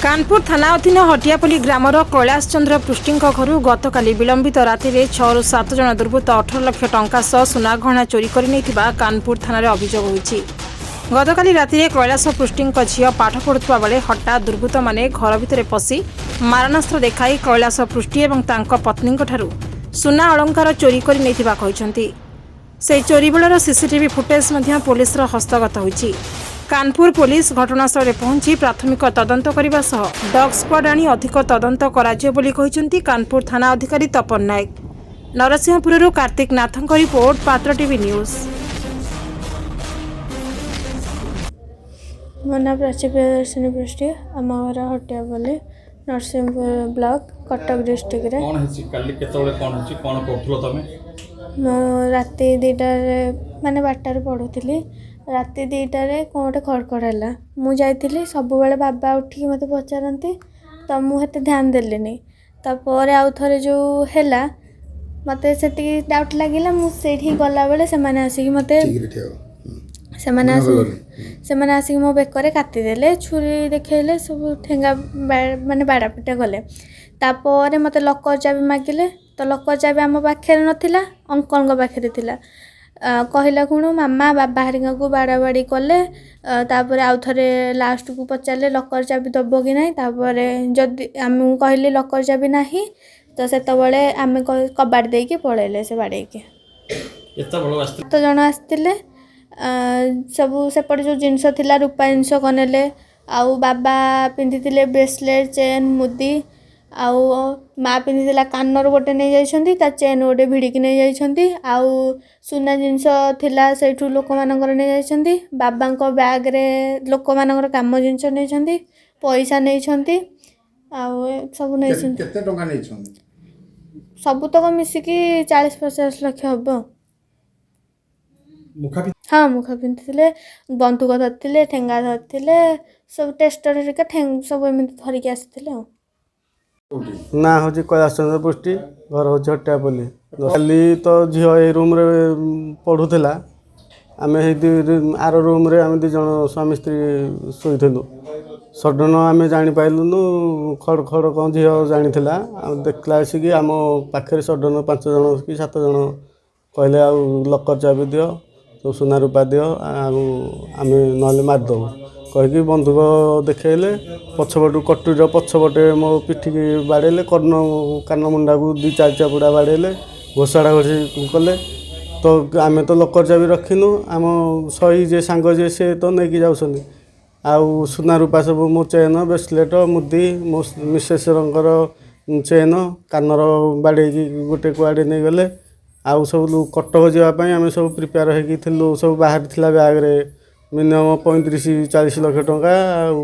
କାନପୁର ଥାନା ଅଧୀନ ହଟିଆପଲ୍ଲୀ ଗ୍ରାମର କୈଳାସ ଚନ୍ଦ୍ର ପୃଷ୍ଟିଙ୍କ ଘରୁ ଗତକାଲି ବିଳମ୍ବିତ ରାତିରେ 6ରୁ 7 ଜଣ ଦୁର୍ବୃତ୍ତ 18 ଲକ୍ଷ ଟଙ୍କା ସହ ସୁନାଗହଣା ଚୋରି କରିନେଇଥିବା କାନପୁର ଥାନାରେ ଅଭିଯୋଗ ହୋଇଛି। ଗତକାଲି ରାତିରେ କୈଳାସ ପୃଷ୍ଟିଙ୍କ ଝିଅ ପାଠ ପଢ଼ୁଥିବା ବେଳେ ହଠାତ୍ ଦୁର୍ବୃତ୍ତମାନେ ଘର ଭିତରେ ପଶି ମାରଣାସ୍ତ୍ର ଦେଖାଇ କୈଳାସ ପୃଷ୍ଟି ଏବଂ ତାଙ୍କ ପତ୍ନୀଙ୍କଠାରୁ ସୁନା ଅଳଙ୍କାର ଚୋରି କରି ନେଇଥିବା କହିଛନ୍ତି। ସେହି ଚୋରି ବେଳର ସିସିଟିଭି ଫୁଟେଜ୍ ମଧ୍ୟ ପୋଲିସର ହସ୍ତଗତ ହୋଇଛି। କାନପୁର ପୋଲିସ ଘଟଣାସ୍ଥଳରେ ପହଞ୍ଚି ପ୍ରାଥମିକ ତଦନ୍ତ କରିବା ସହ ଡଗ୍ ସ୍କ୍ୱାଡ୍ ଆଣି ଅଧିକ ତଦନ୍ତ କରାଯିବ ବୋଲି କହିଛନ୍ତି କାନପୁର ଥାନା ଅଧିକାରୀ ତପନ ନାୟକ। ନରସିଂହପୁରରୁ କାର୍ତ୍ତିକ ନାଥଙ୍କ ରିପୋର୍ଟ, ପାତ୍ର ଟିଭି ନ୍ୟୁଜ୍। ମୋ ନାଁ ପ୍ରାଚୀ ପ୍ରିୟଦର୍ଶିନୀ ପୃଷ୍ଟି। ଆମ ଘର ହଟିଆପଲ୍ଲୀ, ନରସିଂହପୁର ବ୍ଲକ, କଟକ ଡିଷ୍ଟ୍ରିକ୍ଟରେ। କ'ଣ ହେଇଛି କାଲି? କେତେବେଳେ କ'ଣ ହେଇଛି? କ'ଣ କରୁଥିଲ ତମେ? ମୁଁ ରାତି 2ଟାରେ, ମାନେ 12ଟାରେ ପଢ଼ୁଥିଲି। ରାତି 2ଟାରେ କ'ଣ ଗୋଟେ ଖଡ଼ ଖଡ଼ ହେଲା। ମୁଁ ଯାଇଥିଲି। ସବୁବେଳେ ବାବା ଉଠିକି ମୋତେ ପଚାରନ୍ତି ତ, ମୁଁ ଏତେ ଧ୍ୟାନ ଦେଲିନି। ତାପରେ ଆଉ ଥରେ ଯେଉଁ ହେଲା, ମୋତେ ସେତିକି ଡାଉଟ୍ ଲାଗିଲା। ମୁଁ ସେଇଠିକି ଗଲାବେଳେ ସେମାନେ ଆସିକି ମୋତେ ସେମାନେ ଆସିକି ମୋ ବେକରେ କାତି ଦେଲେ, ଛୁରୀ ଦେଖେଇଲେ, ସବୁ ଠେଙ୍ଗା, ମାନେ ବାଡ଼ାପିଟା କଲେ। ତାପରେ ମୋତେ ଲକର୍ ଚାବି ମାଗିଲେ। ତ ଲକର୍ ଚାବି ଆମ ପାଖରେ ନଥିଲା, ଅଙ୍କଲଙ୍କ ପାଖରେ ଥିଲା। କହିଲା ଖୁଣୁ ମାମା ବାବା ହେରିକାଙ୍କୁ ବାଡ଼ାବାଡ଼ି କଲେ। ତାପରେ ଆଉ ଥରେ ଲାଷ୍ଟକୁ ପଚାରିଲେ, ଲକର୍ ଚାବି ଦେବ କି ନାହିଁ? ତାପରେ ଯଦି ମୁଁ କହିଲି ଲକର୍ ଚାବି ନାହିଁ, ତ ସେତେବେଳେ ଆମେ କବାଟ ଦେଇକି ପଳେଇଲେ ସେ ବାଡ଼େଇକି। କେତେବେଳେ ଆସିଥିଲେ? ସାତ ଜଣ ଆସିଥିଲେ। ସବୁ ସେପଟେ ଯେଉଁ ଜିନିଷ ଥିଲା, ରୂପା ଜିନିଷ ନେଲେ। ଆଉ ବାବା ପିନ୍ଧିଥିଲେ ବ୍ରେସଲେଟ୍, ଚେନ୍, ମୁଦି। ଆଉ ମା ପିନ୍ଧିଥିଲା କାନର ଗୋଟେ ନେଇଯାଇଛନ୍ତି, ତା ଚେନ୍ ଗୋଟେ ଭିଡ଼ିକି ନେଇଯାଇଛନ୍ତି। ଆଉ ସୁନା ଜିନିଷ ଥିଲା ସେଇଠୁ ଲୋକମାନଙ୍କର ନେଇଯାଇଛନ୍ତି। ବାବାଙ୍କ ବ୍ୟାଗ୍ରେ ଲୋକମାନଙ୍କର କାମ ଜିନିଷ ନେଇଛନ୍ତି, ପଇସା ନେଇଛନ୍ତି, ଆଉ ଏ ସବୁ ନେଇଛନ୍ତି। କେତେ ଟଙ୍କା ନେଇଛନ୍ତି? ସବୁତକ ମିଶିକି 40-50 ଲକ୍ଷ ହେବ। ମୁଖା? ହଁ, ମୁଖା ପିନ୍ଧିଥିଲେ, ବନ୍ଧୁକ ଧରିଥିଲେ, ଠେଙ୍ଗା ଧରିଥିଲେ, ସବୁ ଟେଷ୍ଟର ହେରିକା ସବୁ ଏମିତି ଧରିକି ଆସିଥିଲେ। ଆଉ ନାଁ ହେଉଛି କୈଳାସ ଚନ୍ଦ୍ର ପୃଷ୍ଟି, ଘର ହେଉଛି ହଟିଆପଲ୍ଲୀ। କାଲି ତ ଝିଅ ଏଇ ରୁମ୍ରେ ପଢ଼ୁଥିଲା। ଆମେ ସେଇ ଆର ରୁମ୍ରେ ଆମେ 2 ଜଣ ସ୍ୱାମୀ ସ୍ତ୍ରୀ ଶୋଇଥିଲୁ। ସଡ଼ନ୍ ଆମେ ଜାଣିପାରିଲୁନୁ, ଖଡ଼ ଖଡ଼ କ'ଣ ଝିଅ ଜାଣିଥିଲା। ଆଉ ଦେଖିଲା ଆସିକି ଆମ ପାଖରେ ସଡ଼ନ୍ 5 ଜଣ କି 7 ଜଣ କହିଲେ, ଆଉ ଲକର୍ ଚାବି ଦିଅ, ସବୁ ସୁନା ରୂପା ଦିଅ, ଆଉ ଆମେ ନହେଲେ ମାରିଦେବୁ କହିକି ବନ୍ଧୁକ ଦେଖେଇଲେ। ପଛପଟୁ କଟୁରୀର ପଛପଟେ ମୋ ପିଠିକି ବାଡ଼େଇଲେ, କର୍ଣ୍ଣ କାନ ମୁଣ୍ଡାକୁ ଦୁଇ ଚାରି ଚାପୁଡ଼ା ବାଡ଼େଇଲେ, ଘୋଷାଡ଼ା ଘୋଷି କଲେ। ତ ଆମେ ତ ଲକର୍ ଚାବି ରଖିନୁ। ଆମ ସହି ଯିଏ, ସାଙ୍ଗ ଯିଏ, ସେ ତ ନେଇକି ଯାଉଛନ୍ତି। ଆଉ ସୁନା ରୂପା ସବୁ, ମୋ ଚେନ୍, ବ୍ରେସଲେଟ୍, ମୁଦି, ମୋ ମିସେସ୍ଙ୍କର ଚେନ୍, କାନର ବାଡ଼େଇକି ଗୋଟେ କୁଆଡ଼େ ନେଇଗଲେ। ଆଉ ସବୁ କଟକ ଯିବା ପାଇଁ ଆମେ ସବୁ ପ୍ରିପେୟାର ହେଇକି ଥିଲୁ। ସବୁ ବାହାରି ଥିଲା ବ୍ୟାଗ୍ରେ ମିନିମମ୍ 35-40 ଲକ୍ଷ ଟଙ୍କା। ଆଉ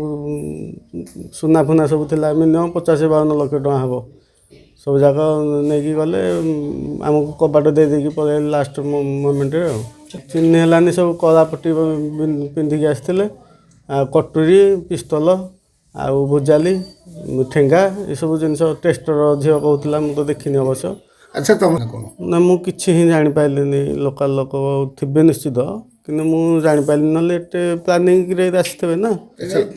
ସୁନା ଫୁନା ସବୁ ଥିଲା, ମିନିମମ୍ 50-52 ଲକ୍ଷ ଟଙ୍କା ହେବ। ସବୁ ଯାକ ନେଇକି ଗଲେ। ଆମକୁ କବାଟ ଦେଇ ଦେଇକି ପଳେଇଲେ ଲାଷ୍ଟ ମୋମେଣ୍ଟରେ। ଆଉ ଚିହ୍ନି ହେଲାନି। ସବୁ କଳା ପଟି ପିନ୍ଧିକି ଆସିଥିଲେ। ଆଉ କଟୁରୀ, ପିସ୍ତଲ, ଆଉ ଭୁଜାଲି, ଠେଙ୍ଗା, ଏସବୁ ଜିନିଷ। ଟେଷ୍ଟର ଝିଅ କହୁଥିଲା, ମୁଁ ତ ଦେଖିନି ଅବଶ୍ୟ। ଆଚ୍ଛା, ତମେ କ'ଣ? ନା, ମୁଁ କିଛି ହିଁ ଜାଣିପାରିଲିନି। ଲୋକାଲ୍ ଲୋକ ଥିବେ ନିଶ୍ଚିତ, କିନ୍ତୁ ମୁଁ ଜାଣିପାରିଲିନି। ନହେଲେ ଏତେ ପ୍ଲାନିଂରେ ଆସିଥିବେ ନା।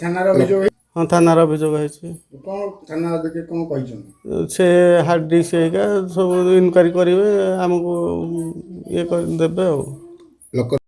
ଥାନାରେ ଅଭିଯୋଗ? ହଁ, ଥାନାରେ ଅଭିଯୋଗ ହେଇଛି। କ'ଣ ଥାନା ଅଧିକାରୀ କ'ଣ କହିଛନ୍ତି? ସେ ହାର୍ଡ଼ ଡିସ୍କ ହେଇକା ସବୁ ଇନକ୍ୱାରି କରିବେ, ଆମକୁ ଇଏ କରିଦେବେ ଆଉ ଲକର୍